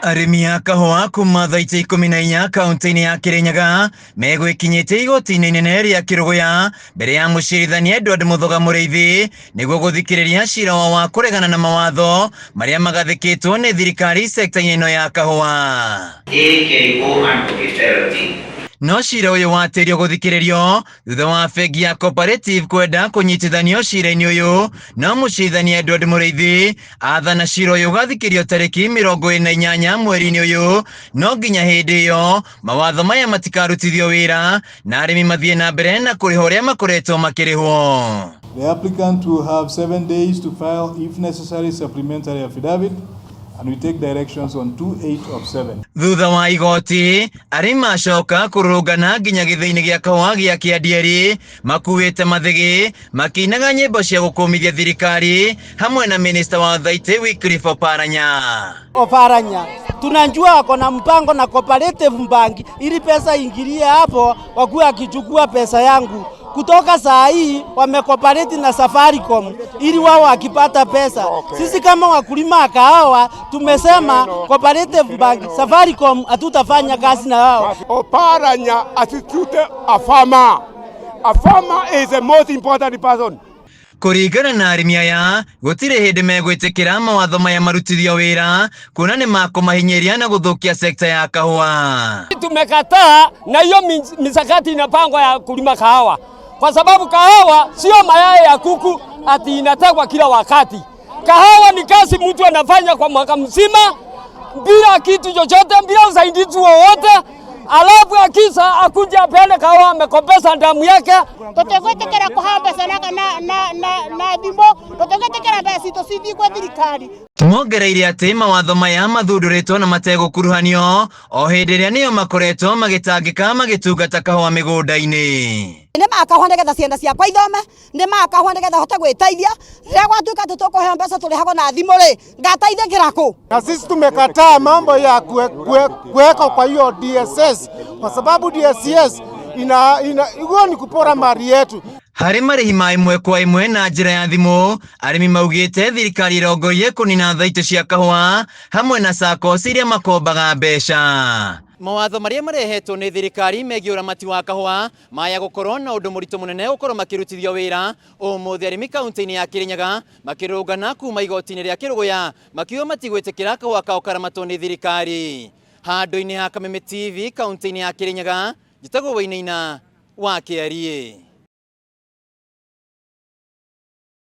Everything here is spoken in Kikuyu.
Arĩmi a kahũa kuma thaita 14 kaunti-inĩ ya Kirinyaga megwĩkinyĩtie igoti-inĩ inene rĩa Kĩrũgũya mbere ya mũcirithania Edward Mũthoga Mũrĩithi nĩguo gũthikĩrĩria cira wao wa kũregana na mawatho marĩa magathĩkĩtwo nĩ thirikari sekta-inĩ ĩno ya kahũa. A K O and capital T. No cira ũyũ watĩrio gũthikĩrĩrio thutha wa bengi ya Cooperative kwenda kũnyitithanio cira-inĩ ũyũ, no mũcirithania Edward Mũrĩithi athana cira ũyũ ũgathikĩrio tarĩki 28 mweri-inĩ ũyũ, no nginya hĩndĩ ĩyo mawatho maya matikarutithio wĩra na arĩmi mathiĩ na mbere na kũrĩha ũrĩa makoretwo makĩrĩhwo. The applicant will have 7 days to file, if necessary, supplementary affidavit, and we take directions on 2-8 of 7. Thutha wa igoti, arĩmi macoka kũrũrũngana nginya gĩthĩi-inĩ gĩa kahũa gĩa Kĩandieri makuĩte mathĩgĩ makĩinaga nyĩmbo cia gũkũmithia thirikari hamwe na minista wa Thaitĩ Wycliffe Oparanya. Oparanya tunajua wako na mpango na Cooperative Bank ili pesa ingilie hapo, wakuwa akichukua pesa yangu kutoka saa hii wamecooperate na Safaricom ili wao wakipata pesa. Sisi kama wakulima kahawa tumesema Cooperative Bank, Safaricom hatutafanya kazi na wao. Oparanya asitute a farmer. A farmer is the most important person. Kũringana na arĩmi aya, gũtirĩ hĩndĩ megwĩtĩkĩra mawatho maya marutithio wĩra kuona nĩ makũmahinyĩria na gũthũkia sekta ya kahũa. Tumekataa na hiyo misakati inapangwa ya kulima kahawa, kwa sababu kahawa sio mayai ya kuku ati inategwa kila wakati. Kahawa ni kazi mtu anafanya kwa mwaka mzima bila kitu chochote, bila usaidizi wowote, alafu akisa akuja apeane kahawa, amekopesa damu yake. Tũtigwĩtĩkĩra kũheo mbeca na thimũ, tũtigwĩtĩkĩra mbeca citũ cithiĩ gwĩ thirikari. Mongereire atĩ mawatho maya mathundũrĩtwo na mategũkuruhanio o hĩndĩ ĩrĩa nĩo makoretwo magĩtangĩka magĩtungata kahũa mĩgũnda-inĩ. Nĩ makahũa nĩgetha ciana ciakwa ithome, nĩ makahũa nĩgetha hote gwĩteithia. Rĩrĩa gwatuĩka atĩ tũkũheo mbeca tũrĩhagwo na thimũ rĩ, ngateithĩkĩra kũ? Na sisi tumekataa mambo ya kuweka kwa hiyo DSS kwa sababu DSS ina hiyo ni kupora mali yetu. Harĩ marĩhi ma ĩmwe kwa ĩmwe na njĩra ya thimũ, arĩmi maugĩte thirikari ĩrongoirie kũnina thaitũ cia kahũa hamwe na SACCOS iria makombaga mbeca. Mawatho marĩa marehetwo nĩ thirikari megiĩ ũramati wa kahũa maya gũkorwo na ũndũ mũritũ mũnene gũkorwo makĩrutithio wĩra. Ũmũthĩ arĩmi kaunti-inĩ ya Kirinyaga makĩrũngana kuma igoti-inĩ rĩa Kĩrũgũya makiuga matigwĩtĩkĩra kahũa kao karamatwo nĩ thirikari. Handũ-inĩ ha Kameme TV kaunti-inĩ ya Kirinyaga, njĩtagwo Wainaina wa Kĩariĩ.